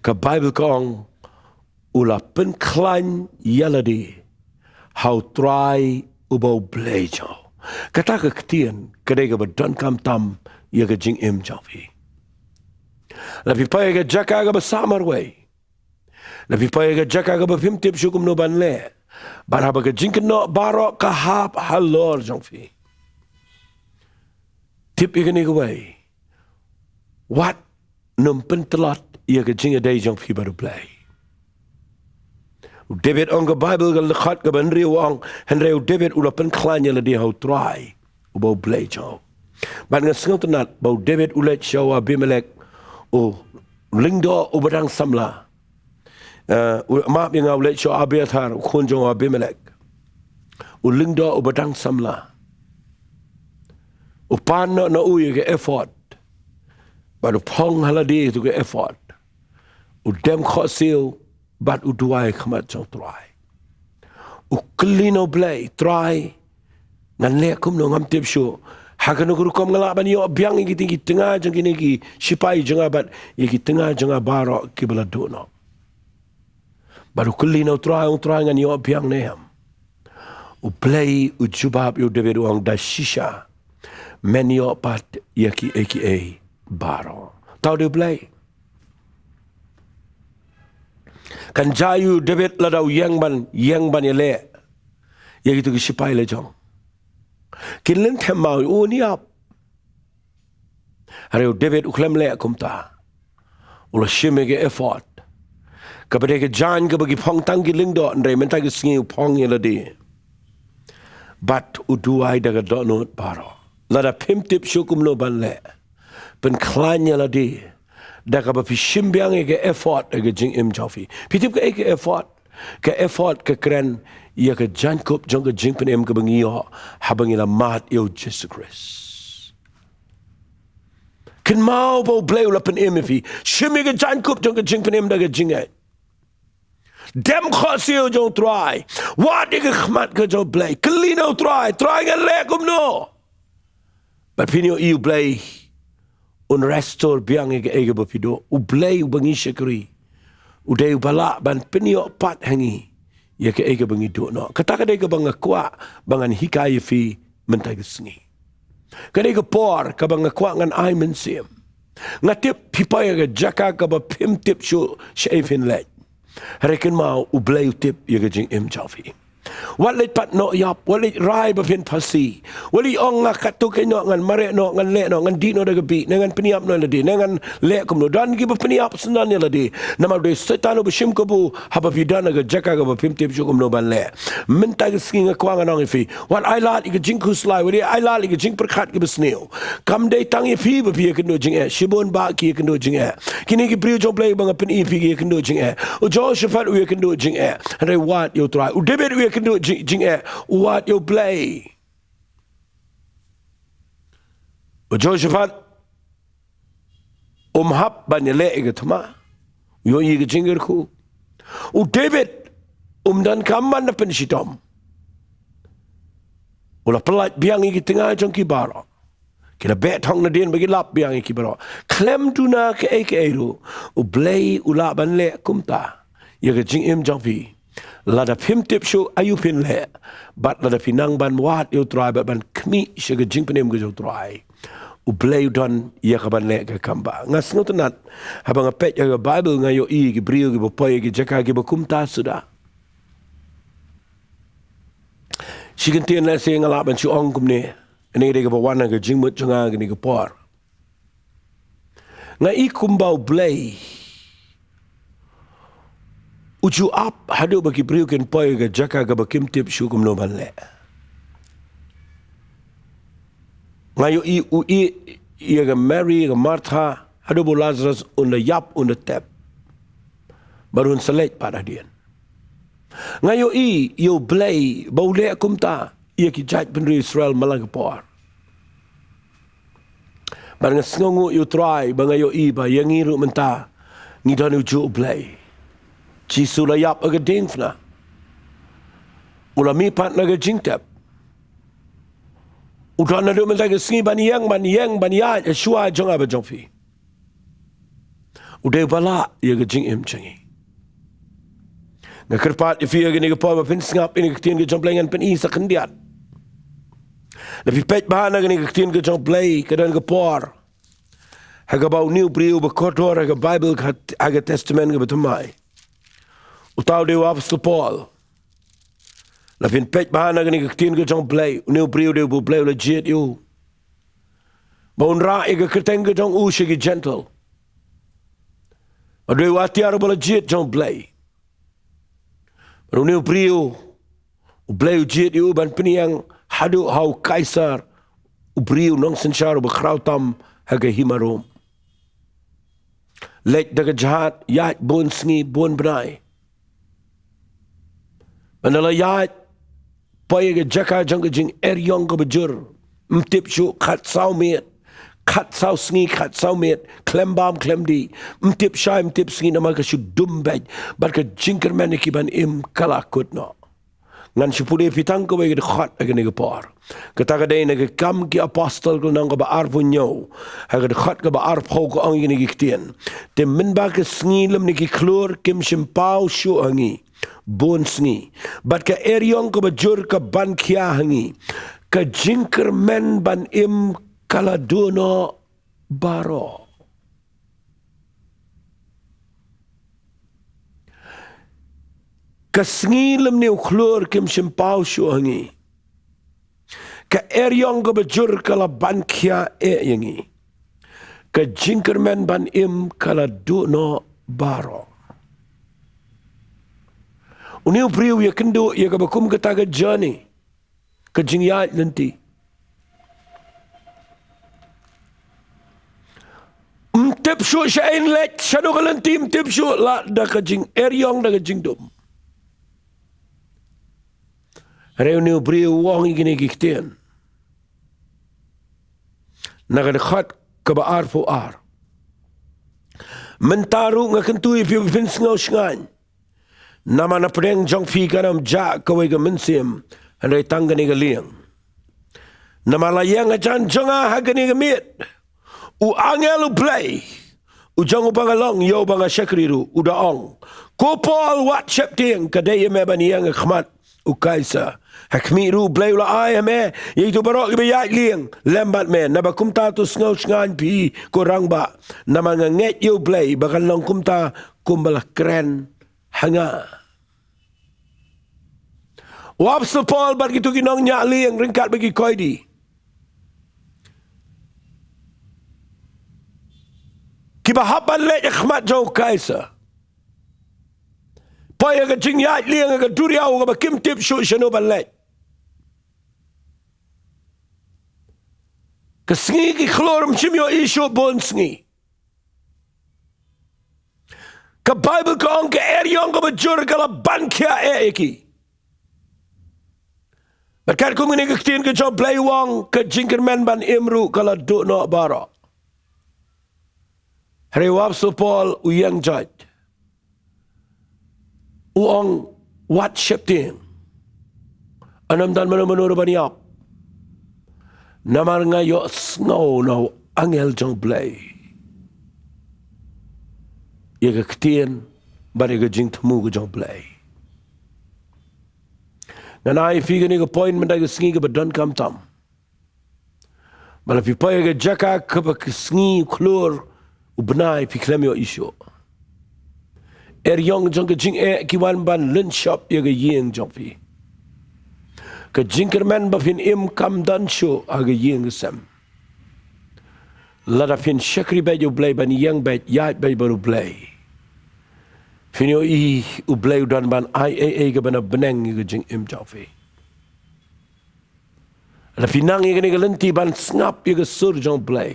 ka Bible ka ong, u la pynkhlaiñ ïa lade ha u Trai uba u Blei jong u. Kata ka ktien ka dei kaba donkam tam ïa ka jingim jong phi. Lada phi poi ha ka jaka kaba sah marwei, lada phi poi ha ka jaka kaba phim tip shuh kumno ban leh, bad haba ka jingkynnoh baroh ka hap halor jong phi, tip ïa kane kawei, wat nym pyntlot ïa ka jingïadei jong phi bad u Blei. U David ong, ka Bible ka dkhot kaba hynriew u ong, hynrei u David u la pynkhlaiñ ïa lade ha u Trai uba u Blei jong u. Bad nga sngewtynnat ba u David u leit sha u Abimelek, u lyngdoh uba dang samla. Eh, u map ïa nga, u leit sha u Abiathar, u khun jong u Abimelek, u lyngdoh uba dang samla. U pan noh na u ïa ka ephod, bad u phong ha lade ïa ka ephod. U dem khohsiew bad u duwai ha khmat jong u Trai. U kylli na u Blei, Trai, ngan leh kumno, ngam tip shuh. Ha kano ka rukom nga lah ban ïoh biang ïa ki tnga jong kine ki shipai jong nga bad ïa ki tnga jong nga baroh kiba la duh noh? Bad u kylli na u Trai, u ong, Trai, ngan ïoh biang ne em? U Blei u jubab ïa u David, u ong, da shisha men ïoh pat ïa kiei kiei baroh. Uta u dei u Blei. Kan jia ïa u David lada u ïeng ban, ïeng ban ïaleh ïa kito ki shipai la jong. Kin lynthem maw ïa u, un ïap. Hynrei u David u khlem leh kumta. U la shim ïa ka ephod, kaba dei ka jaiñ kaba ki phong tang ki lyngdoh, hynrei mynta ka sngi u phong ïa lade. Bad u duwai da ka dohnud baroh. Lada phim tip shuh kumno ban leh, pynkhlaiñ ïa lade da kaba phi shim biang ïa ka ephod ha ka jingim jong phi. Phi tip kaei ka ephod? Ka ephod ka kren ïa ka jaiñkup jong ka jingpynim kaba ngi ïoh haba ngi la mad ïa u Jisu Khrist. Kynmaw ba u Blei u la pynim ïa phi. Shim ïa ka jaiñkup jong ka jingpynim da ka jingngeit. Dem khohsiew jong u Trai. Wad ïa ka khmat ka jong u Blei. Kylli na u Trai, Trai, ngan leh kumno? Bad phin ïohi u Blei un restore biang ïa kaei kaba phi duh. U Blei uba ngi shakri, u dei uba lah ban pynïoh pat ha ngi ïa kaei kaba ngi duh noh. Kata ka dei kaba nga kwah ba ngan hikai ïa phi mynta ka sngi. Ka dei ka por kaba nga kwah ngan ai mynsiem. Nga tip phi poi ha ka jaka kaba phim tip shuh shaei phin leit. Hynrei kynmaw, u Blei u tip ïa ka jingim jong phi. Wat leit pat noh ïap, wat leit rai ba phin phasi. Wat leit ong nga katto kein noh, ngan mareh noh, ngan leh noh, ngan dih noh da ka bih, ne ngan pynïap noh lade, ne ngan leh kumno. Don kiba pynïap syndon ïa lade. Namar u dei Soitan uba shim kabu, haba phi don ha ka jaka kaba phim tip shuh kumno ban leh. Mynta ka sngi nga kwah ngan ong ïa phi, wat ailad ïa ka jingkhuslai, wat ailad ïa ka jingpyrkhat kaba sniew. Kam dei tang ïa phi ba phi ïakynduh jingeh, shibun bah ki ïakynduh jingeh. Kine ki briew jong U Blei ba nga pyni ïa phi ki ïakynduh jingeh. U Jehoshaphat u ïakynduh jingeh, hynrei u wad ïa U Trai. U David u ïakynduh jing-, jingeh, u wad ïa U Blei. U Jehoshaphat um hap ban ïaleh ïa ka thma. U ïohi ïa ka jingkyrkhu. U David um donkam ban da pynshitom. U la pyllait biang ïa ki tnga jong ki baroh. Ki la beh thong nadien bad ki lap biang ïa ki baroh. Khlem duna kaei kaei ruh, U Blei u lah ban leh kumta ïa ka jingim jong phi. Lada phim tip shuh aïu phin leh, bad lada phi nang ban wad ïa U Trai bad ban khmih sha ka jingpynim ka jong U Trai, U Blei u don ïa ka ban leh ka kam ba. Nga sngewtynnat haba nga peit ha ka Baibl, nga ïohi ki briew kiba poi ha ki jaka kiba kumta suda. Shi kyntien lehse nga lah ban shu ong kumne, kane ka dei kaba wan ha ka jingmut jong nga kane ka por. Nga i kumba U Blei u ju ap haduh ba ki briew kin poi ha ka jaka kaba kim tip shuh kumno ban leh. Nga ïohi u ïeh ïa ka Mary, ka Martha, haduh ba u Lazarus un da ïap, un da tep, bad un sa leit pat hadien. Nga ïohi ïa U Blei ba u leh kumta ïa ki jaitbynriew Israel man la ka por. Bad nga sngewnguh ïa U Trai ba nga ïohi ba ïa ngi ruh mynta ngi don ujuh U Blei. Jisu u la ïap ha ka diengphna. U la mihpat na ka jingtep. U don naduh mynta ka sngi ban ïeng, ban ïeng, ban ïaid ha shuwa jong nga bad jong phi. U dei uba lah ïa ka jingim jong ngi. Nga kyrpad ïa phi ha kane ka por ba phin sngap ïa kane ka ktien ka jong U Blei, ngan pyni sa khyndiat. Lada phi peit bha na kane ka ktien ka jong U Blei, ka don ka por ha kaba une u briew uba kordor ha ka Baibl, ha ka, ha ka Testament kaba thymmai, uta u dei u Apostol Paul. Lada phin peit bha na kane ka ktien ka jong U Blei, une u briew u dei uba U Blei u la jied ïa u ba un rah ïa ka kyrteng ka jong u sha ki Jentil. Bad u dei u atiar uba la jied jong U Blei. Bad une u briew U Blei u jied ïa u ban pynïeng haduh ha u Kaisar, u briew nongsynshar uba khraw tam ha ka hima Rom. Leit da ka jhad, ïaid bun sngi bun bnai. Bad ynda la ïaid, poi ha ka jaka jong ka jingeriong kaba jur. Ym tip shuh, khatsaw miet, khatsaw sngi, khatsaw miet, khlem bam khlem dih. Ym tip shai ym tip sngi namar ka shu dum beit. Bad ka jingkyrmen ïa ki ban im ka la kut noh. Ngan shu pule ïa phi tang kawei ka dkhot ha kane ka por. Kata ka dei na Ki Kam ki Apostol ka lynnong kaba arphew hynñiew, ha ka dkhot kaba arphew ka ong ïa kine ki ktien: Te mynba ka sngi lymne ki khlur kim shym paw shuh ha ngi bun sngi, bad ka eriong kaba jur ka ban khia ha ngi, ka jingkyrmen ban im ka la duh noh baroh. Ka sngi lymne u khlur kim shym paw shuh ha ngi, ka eriong kaba jur ka la ban khia eh ïa ngi, ka jingkyrmen ban im ka la duh noh baroh. Une u briew u ïakynduh ïa kaba kum kata ka journey, ka jingïaid lynti. Ym tip shuh shaei yn leit, shaduh ka lynti ym tip shuh, la da ka jingeriong, da ka jingdum. Hynrei une u briew u ong ïa kine ki ktien na ka dkhot kaba arphew ar: Mynta ruh nga kyntu ïa phi ba phin sngew shngaiñ. Namar na pdeng jong phi kan ym jah kawei ka mynsiem, hynrei tang kane ka lieng. Namar la ïeng hajan jong nga ha kane ka miet u angel U Blei, u jong uba nga long, ïa uba nga shakri ruh, u da ong: Ko Paul, wat sheptieng, ka dei ïa me ban ïeng ha khmat u Kaisar. Ha khmih ruh U Blei u la ai ha me ïa kito baroh kiba ïaid lieng lem bad me. Naba kumta to sngew shngaiñ phi, ko rangbah, namar nga ngeit ïa U Blei ba kan long kumta kumba la kren ha nga. U Apostol Paul bad kito ki nongñiah lieng ryngkat bad ki koidi, kiba hap ban leit ha khmat jong u Kaisar, poi ha ka jingïaid lieng ha ka duriaw kaba kim tip shuh shano ban leit. Ka sngi ki khlur, ym shym ïohi shuh bun sngi. Ka Baibl ka ong ka eriong kaba jur ka la ban khiah eh ïa ki. Bad katkum kane ka ktien ka jong U Blei u ong ka jingkyrmen ban im ruh ka la duh noh baroh. Hynrei u Apostol Paul u ïeng jait, u ong, wat sheptieng. Ym don mano mano ruh ban ïap. Namar nga ïohsngew na u angel jong U Blei ïa ka ktien bad ïa ka jingthmu ka jong U Blei. Ngan ai ïa phi kane ka point mynta ka sngi kaba donkam tam. Ba la phi poi ha ka jaka kaba ka sngi u khlur u bnai phi khlem ïohi shuh. Eriong jong ka jingeh ki wan ban lynshop ïa ka ïing jong phi. Ka jingkyrmen ba phin im kam don shuh ha ka ïing ka sem. Lada phin shakri beit ïa U Blei, ban ïeng beit, ïaid beit bad U Blei, phin ïohi U Blei u don ban ai ei ei kaba na bneng ïa ka jingim jong phi. Lada phi nang ïa kane ka lynti ban sngap ïa ka sur jong U Blei.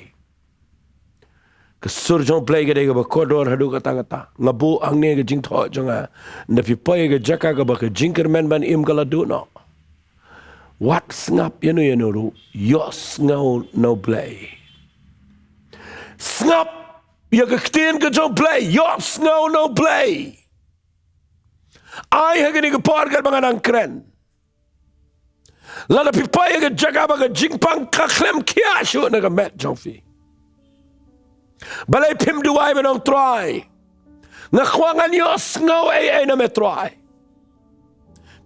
Ka sur jong U Blei ka dei kaba kordor haduh katta katta. Nga buh hangne ka jingthoh jong nga. Lada phi poi ha ka jaka kaba ka jingkyrmen ban im ka la duh noh, wat sngap ïano ïano ruh, ïohsngew na U Blei. Sngap ïa ka ktien ka jong U Blei, ïohsngew na U Blei. Ai ha kane ka por katba nga nang kren, lada phi poi ha ka jaka ba ka jingpang ka khlem khiah shuh na ka met jong phi, balei phim duwai ban ong, Trai, nga kwah ngan ïohsngew ei ei na me, Trai?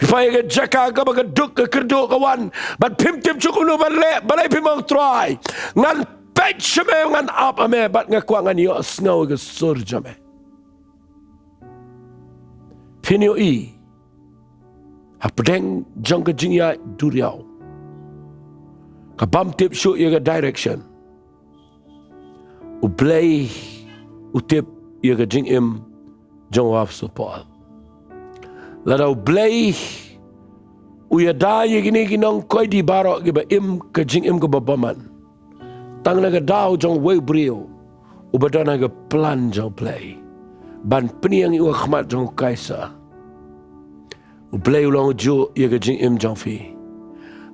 Phi poi ha ka jaka kaba ka duk ka kyrduh ka wan bad phim tip shuh kumno ban leh, balei phim ong, Trai, ngan peit sha me, ngan ap ha me bad nga kwah ngan ïohsngew ïa ka sur jong me? Phin ïohi hapdeng jong ka jingïaid duriaw kabym tip shuh ïa ka direction, U Blei u tip ïa ka jingim jong u Apostol Paul. Lada U Blei u ïada ïa kine ki nongkoidi baroh kiba im ka jingim kaba bymman, tang na ka daw jong uwei u briew uba don ha ka plan jong U Blei ban pynïeng ïa u ha khmat jong u Kaisar, U Blei u long ujuh ïa ka jingim jong phi.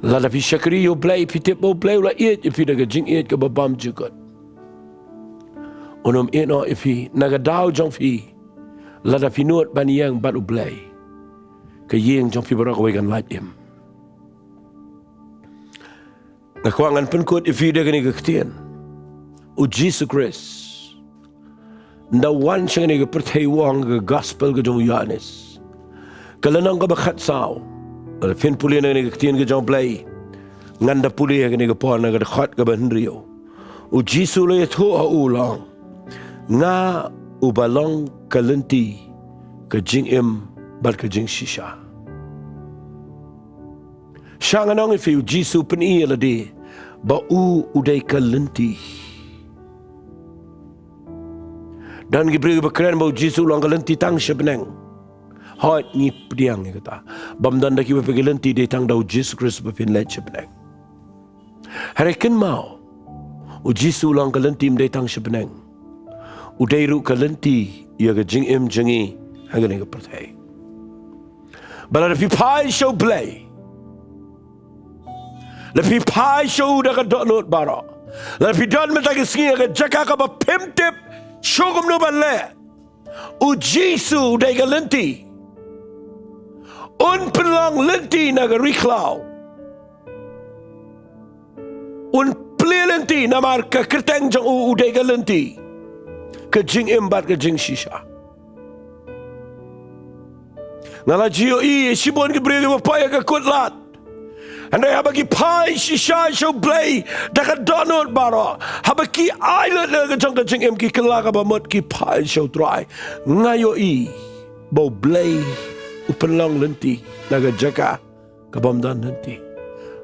Lada phi shakri ïa U Blei, phi tip ba U Blei u la ïeit ïa phi da ka jingïeit kaba bymjukut. Un ym ïehnoh ïa phi na ka daw jong phi. Lada phi nud ban ïeng bad U Blei, ka ïing jong phi baroh kawei kan lait im. Nga kwah ngan pynkut ïa phi da kane ka ktien. U Jisu Khrist, ynda u wan sha kane ka pyrthei, u ong ha ka gospel ka jong u Ïoannis, ka lynnong kaba khatsaw, lada phin pule na kane ka ktien ka jong U Blei, ngan da pule ha kane ka por na ka dkhot kaba hynriew. U Jisu u la ïathuh ha u, u la ong, nga uba long ka lynti, ka jingim bad ka jingshisha. Sha ngan ong ïa phi, u Jisu u pyni ïa lade ba u u dei ka lynti. Don ki briew kiba kren ba u Jisu u long ka lynti tang sha bneng. Hooid, ngi pdiang ïa kata. Bym don da kiwei pat ki lynti, dei tang da u Jisu Khrist ba phin leit sha bneng. Hynrei kynmaw, u Jisu u long ka lynti ym dei tang sha bneng. U dei ruh ka lynti ïa ka jingim jong ngi ha kane ka pyrthei. Bad lada phi phai sha U Blei, lada phi phai sha u da ka dohnud baroh, lada phi don mynta ka sngi ha ka jaka kaba phim tip shuh kumno ban leh, u Jisu u dei ka lynti. Un pynlong lynti na ka ri khlaw. Un plie lynti namar ka kyrteng jong u u dei ka lynti, ka jingim bad ka jingshisha. Nga la ju ïohi shibun ki briew kiba poi ha ka kut lad, hynrei haba ki phai shisha sha U Blei da ka dohnud baroh, haba ki ai lut ïa ka jong ka jingim, ki kylla kaba mut, ki phai sha U Trai, nga ïohi ba U Blei u pynlong lynti na ka jaka ka bym don lynti.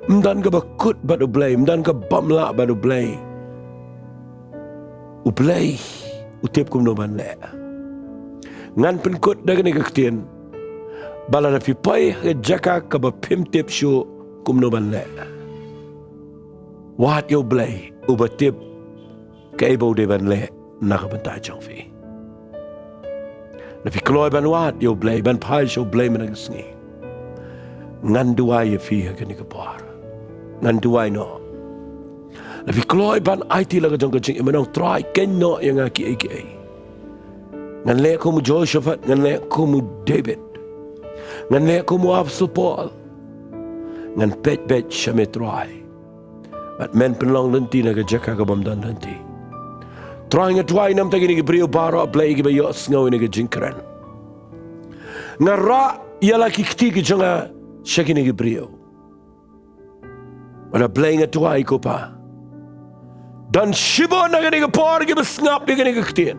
Ym don kaba kut bad U Blei, ym don ka bym lah bad U Blei. U Blei u tip kumno ban leh. Ngan pynkut da kane ka ktien, ba lada phi poi ha ka jaka kaba phim tip shuh kumno ban leh, wad ïa U Blei uba tip kaei ba u dei ban leh na ka bynta jong phi. Lada phi kloi ban wad ïa U Blei, ban phai sha U Blei mynne ka sngi, ngan duwai ïa phi ha kane ka por. Ngan duwai noh. Lada phi kloi ban aiti la ka jong ka jingim, ban ong, Trai, khein noh ïa nga kiei kiei. Ngan leh kum u Jehoshaphat, ngan leh kum u David. Ngan leh kum u Apostol Paul. Ngan peit beit sha me, Trai. Bad men pynlong lynti na ka jaka ka bym don lynti. Trai, nga duwai namar kine ki briew baroh, Blei, kiba ïohsngew ïa kane ka jingkren. Nga rah ïa la ki kti ki jong nga sha kine ki briew. Bad A Blei, nga duwai, ko Pa, don shibun na kane ka por kiba sngap ïa kane ka ktien,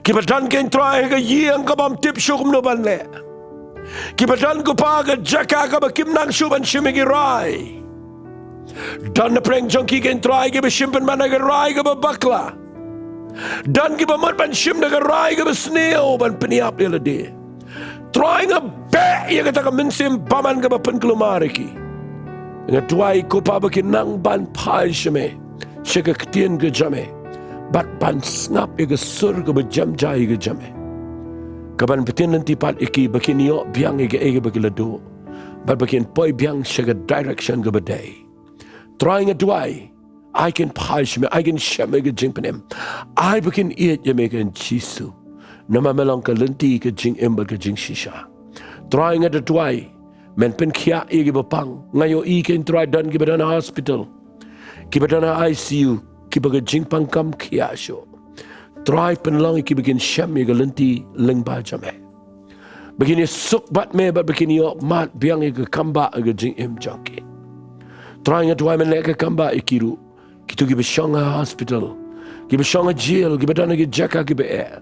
kiba don, khein, Trai, ha ka ïing kaba ym tip shuh kumno ban leh. Kiba don, ko Pa, ha ka jaka kaba kim nang shuh ban shim ïa ki rai. Don napdeng jong ki, khein, Trai, kiba shim pynban na ka rai kaba bakla. Don kiba mut ban shim na ka rai kaba sniew ban pynïap ïa lade. Trai, nga beh ïa kata ka mynsiem bymman kaba pynkulmar ïa ki. Nga duwai, ko Pa, ba kin nang ban phai sha me, sha ka ktien ka jong me, bad ban sngap ïa ka sur kaba jem ja ïa ka jong me, kaban pyntip lynti pat ïa ki ba kin ïoh biang ïa kaei kaba ki la duh, bad ba kin poi biang sha ka direction kaba dei. Trai, nga duwai, ai kin phai sha me, ai kin shem ïa ka jingpynim, ai ba kin ïeit ïa me, khein Jisu. Namar me long ka lynti, ka jingim bad ka jingshisha. Trai, nga da duwai, men pynkhiah ïa kiba pang. Nga ïohi, khein, Trai, don kiba don ha hospital, kiba don ha I C U, kiba ka jingpang kam khia shuh. Trai, pynlong ïa ki ba kin shem ïa ka lynti lyngba jong me, ba kin ïasuk bad me, bad ba kin ïoh mad biang ïa ka kambah ha ka jingim jong ki. Trai, nga duwai, men leh ka kambah ïa ki ruh, kito kiba shong ha hospital, kiba shong ha jail, kiba don ha ki jaka kiba eh.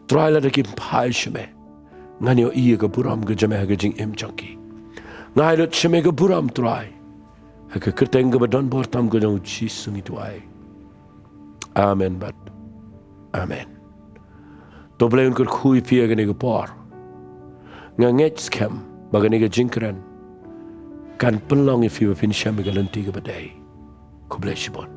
Trai, lada kin phai sha me, ngan ïohi ïa ka burom ka jong me ha ka jingim jong ki. Nga ai lut sha me ka burom, Trai, ha ka kyrteng kaba donbor tam ka jong U Jisu ngi duwai. Amen bad amen. To Blei un kyrkhu ïa phi ha kane ka por. Nga ngeit skhem ba kane ka jingkren kan pynlong ïa phi ba phin shem ïa ka lynti kaba dei. Khublei shibun.